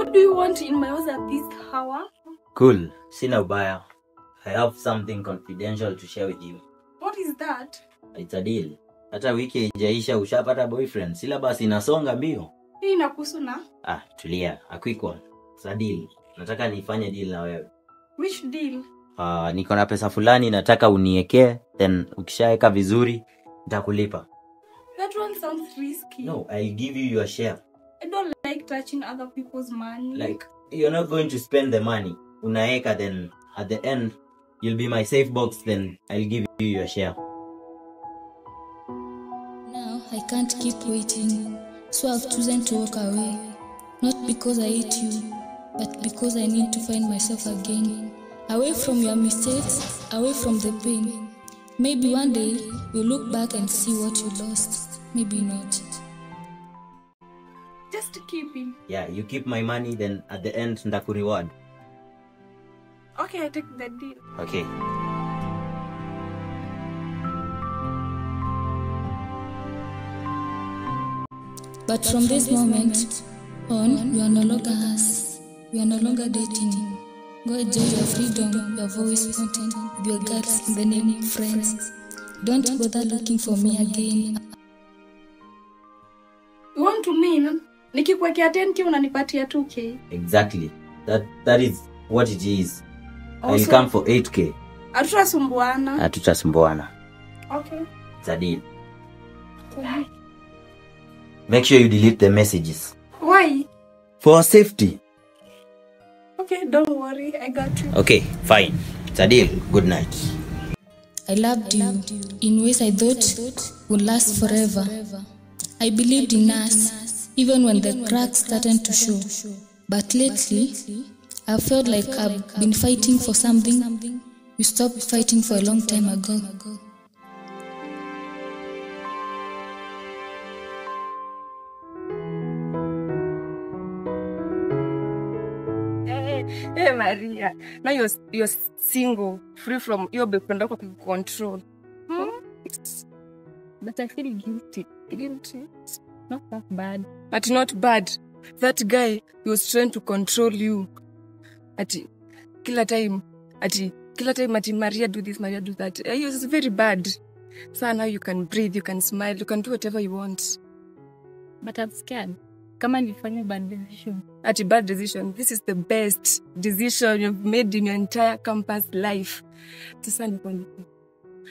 What do you want in my house at this hour? Cool. Sina ubaya. I have something confidential to share with you. What is that? It's a deal. Hata wiki ijaisha ushapata boyfriend. Sila basi inasonga mbio. Hii inakuhusu na? Tulia. A quick one. It's a deal. Nataka nifanye deal na wewe. Which deal? Niko na pesa fulani nataka uniekee, then ukishaeka vizuri nitakulipa. That one sounds risky. No, I'll give you your share. I don't like touching other people's money. Like, you're not going to spend the money. Unaeka, then at the end, you'll be my safe box, then I'll give you your share. Now, I can't keep waiting, so I've chosen to walk away. Not because I hate you, but because I need to find myself again. Away from your mistakes, away from the pain. Maybe one day, you'll look back and see what you lost. Maybe not. Just keep him. Yeah, you keep my money, then at the end, ndaku reward. Okay, I take the deal. Okay. But from this moment on, you are no longer us. We are no longer dating. Go enjoy your freedom, your voice, content, with your girls in the name friends. Don't bother looking for me again. You want to mean? Nikikuwekea 10k unanipatia 2k? Exactly. That is what it is. I'll come for 8k. Hatutasumbuana. Hatutasumbuana. Okay. It's a deal. Okay. Make sure you delete the messages. Why? For safety. Okay, don't worry. I got you. Okay, fine. It's a deal. Good night. I loved you in ways I thought would last forever. I believed in us, even when the cracks started to show. But lately, I felt like I've been fighting for something we stopped fighting for a long time ago. Hey Maria, now you're single, free from your boyfriend control. But I feel guilty. Guilty? Not that bad. But not bad. That guy, he was trying to control you. Kila time, Maria do this, Maria do that. It was very bad. So now you can breathe, you can smile, you can do whatever you want. But I'm scared. Kama nifanye bad decision. Bad decision. This is the best decision you've made in your entire campus life.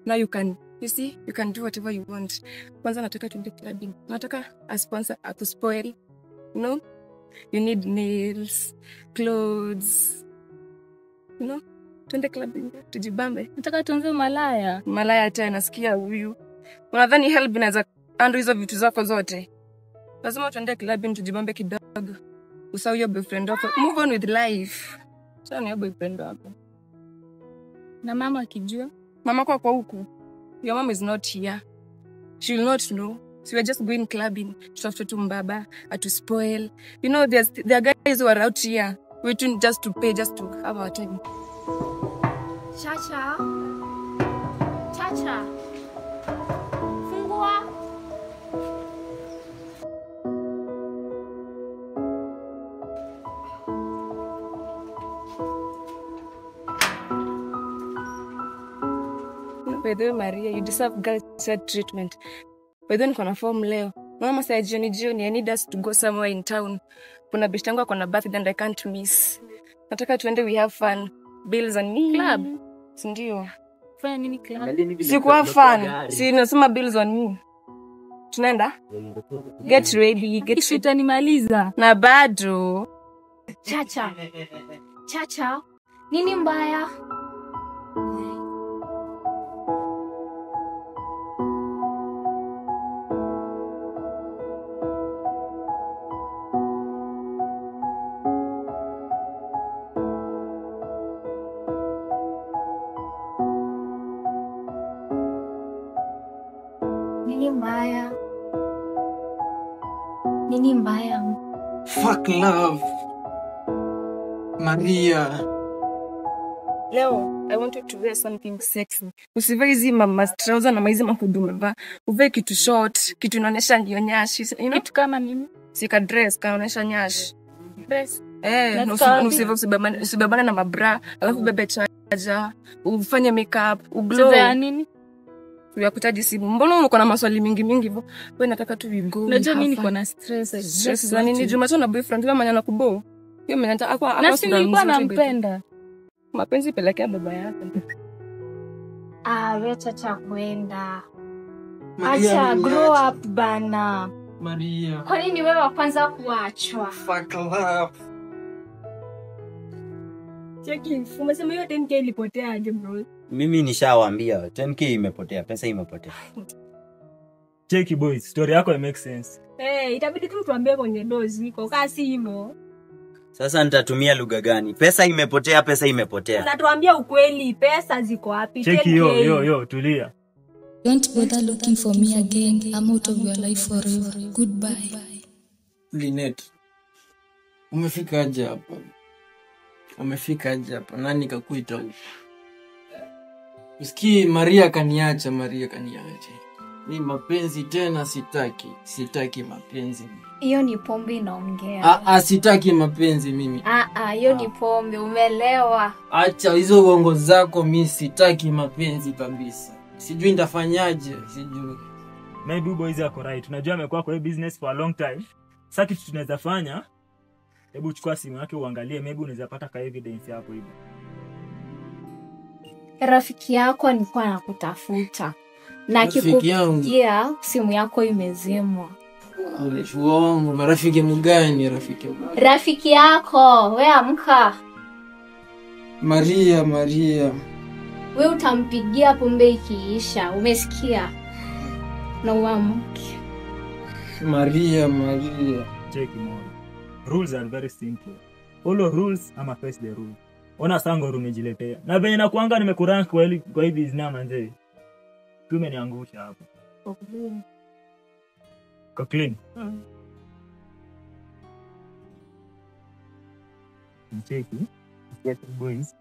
Now you can, you see, you can do whatever you want. Kwanza nataka tuende clubbing. Nataka a sponsor akuspoil. You know? You need nails, clothes. You know? Tuende clubbing. Tujibambe. Nataka tuanze malaya. Malaya tena nasikia huyu. Unadhani help inaweza handle hizo vitu zako zote? Lazima tuende clubbing tujibambe kidogo. Usahau your boyfriend wako. Move on with life. Sasa ni boyfriend wako. Na mama akijua? Mama kwa huku. Your mom is not here. She will not know. So we're just going clubbing. Tutafute tu mbaba, to spoil. You know, there are guys who are out here waiting just to pay, just to have our time. Chacha. Chacha. Fungua. By the way, Maria, you deserve girl-child treatment. By the way, niko na form leo. Mama saa jioni, I need us to go somewhere in town. Kuna beshte yangu akona birthday and I can't miss. Nataka tuende, we have fun. Bills on me. Club? Sindio. Fanya nini club? Sikuwa fun. Si nasema bills on me. Tunaenda? Get ready. Kisha utanimaliza. Na bado. Chacha. Chacha. Nini mbaya? Nini mbaya? Fuck love. Maria. Leo, I wanted to wear something sexy. Usivae hizi trouser na hizi mahudumu ba. Uvae kitu short, kitu inaonyesha ndio nyashi. You know? Kitu kama nini? Sika dress kaonyesha nyashi. Dress. Usibebane na mabra, alafu bebe charger, ufanye makeup, uglow. Sasa ya nini? Ya kutaji simu. Mbona uko na maswali mingi mingi? Wewe nataka tu vigo. Unajua mimi niko na stress. Stress za nini? Jumatatu na boyfriend kama manyana kubo. Hiyo mimi nataka kwa na si nilikuwa nampenda. Mapenzi pelekea baba yake. Wewe Chacha kwenda. Acha grow up bana. Maria. Kwa nini wewe wa kwanza kuachwa? Fuck love. Cheki, umesema hiyo 10k ilipotea aje bro? Mimi nishawaambia 10k imepotea, pesa imepotea. Cheki boys, story yako make sense. Itabidi tu tuambie kwenye dozi kwa kasi himo. Sasa nitatumia lugha gani? Pesa imepotea, pesa imepotea. Unatuambia ukweli, pesa ziko wapi? Cheki yo, tulia. Don't bother looking for me again. I'm out of your life forever. Goodbye. Linet. Umefika aje hapa? Nani kakuita huko? Usikii Maria kaniacha. Ni mapenzi tena sitaki mapenzi. Hiyo ni pombe inaongea. Sitaki mapenzi mimi. Hiyo ni pombe, umelewa. Acha hizo uongo zako, mimi sitaki mapenzi kabisa. Sijui nitafanyaje, sijui. Maybe boys are right. Tunajua amekuwa kwa business for a long time. Sasa kitu tunaweza fanya, hebu chukua simu yake uangalie, maybe unaweza pata ka evidence hapo hivyo. Rafiki yako alikuwa anakutafuta. Na kikupigia simu yako imezimwa. Uongo, marafiki mgani Rafiki yako, wewe amka. Maria. Wewe utampigia pombe ikiisha, umesikia? Na uamke. Maria. Check more. Rules are very simple. Follow rules ama face the rules. Ona sango umejiletea. Na venye na kuanga nimekurank kwa hivi zina manze. Tumeniangusha hapo. Kwa clean. Cheki. Yes boys.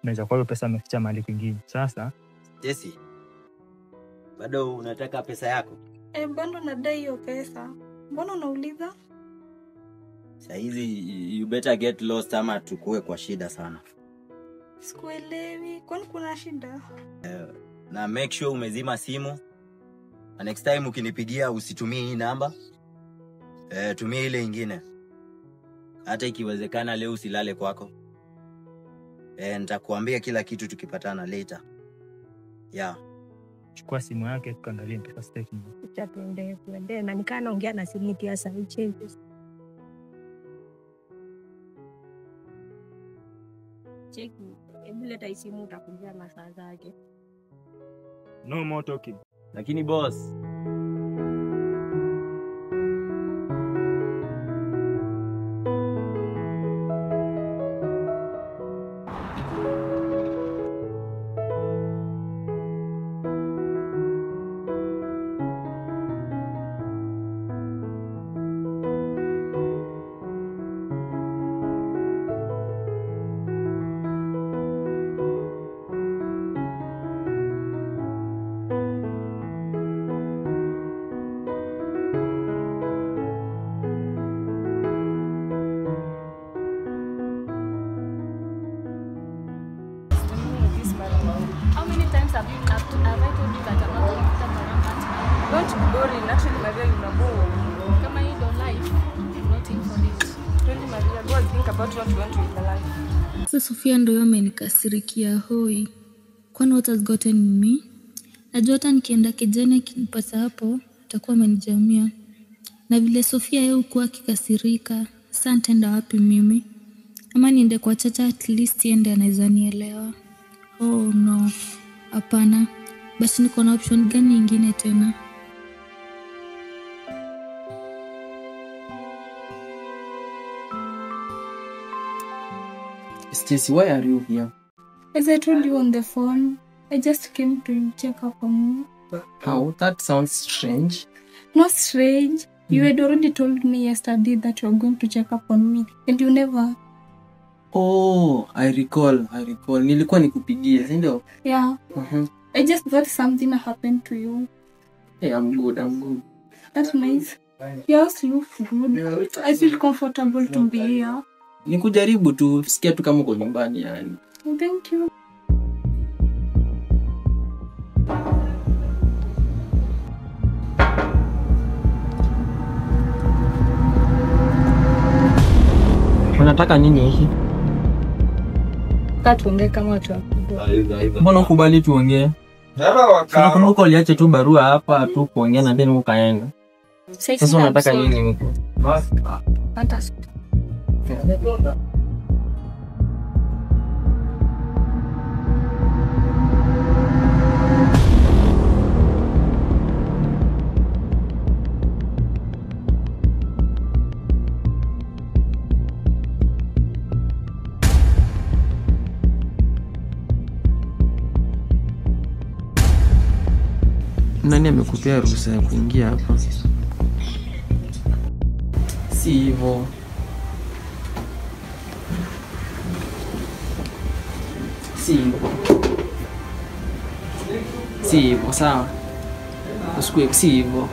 Naweza kwa pesa ameficha mali kwingine. Sasa Jesse. Bado unataka pesa yako? Bado nadai hiyo pesa. Mbona unauliza? Saizi you better get lost ama tukue kwa shida sana. Sikuelewi. Kwani kuna shida? Na make sure umezima simu. Na next time ukinipigia usitumie hii namba. Tumia ile nyingine. Hata ikiwezekana leo usilale kwako. Nitakuambia kila kitu tukipatana later. chukua simu yake tukaangalie mpaka statement. Tuende na nikaa naongea na simu kiasi hicho. Cheki, hebu leta simu utakuja masaa zake. No more talking. Lakini boss, How many times have I told you that I'm not going to come around that? Don't be boring. Actually, Maria, you're not boring. Come in your life, I'm not in for it. Really, Maria, go and think about what you want to in life. Sasa Sofia ndio amenikasirikia hoi. Kwani what has gotten me? Najua hata nikienda kijana kinipata hapo, atakuwa amenijamia. Na vile Sofia yeye hukuwa akikasirika, sasa nitaenda wapi mimi? Ama niende kwa Chacha at least yende anaweza nielewa. Oh no. Hapana. Basi niko na option gani nyingine tena? Stacy, why are you here? As I told you on the phone, I just came to check up on you. How? That sounds strange. Not strange. You had already told me yesterday that you were going to check up on me. And you never. Oh, I recall. Nilikuwa nikupigia, si ndio? Yeah. I just thought something happened to you. Hey, I'm good. That's nice. You also look good. I feel comfortable to be here. Ni kujaribu tu, sikia tu kama uko nyumbani yani. Thank you. Unataka nini hiki? Tuongee kama watu wakubwa. Mbona ukubali tuongee? Unakumbuka uliacha tu barua hapa tu kuongea na then ukaenda. Sasa unataka nini huko? Fantastic. Nani amekupea ruhusa ya kuingia hapa? Si hivyo. Si hivyo, sawa? Usikue si hivyo.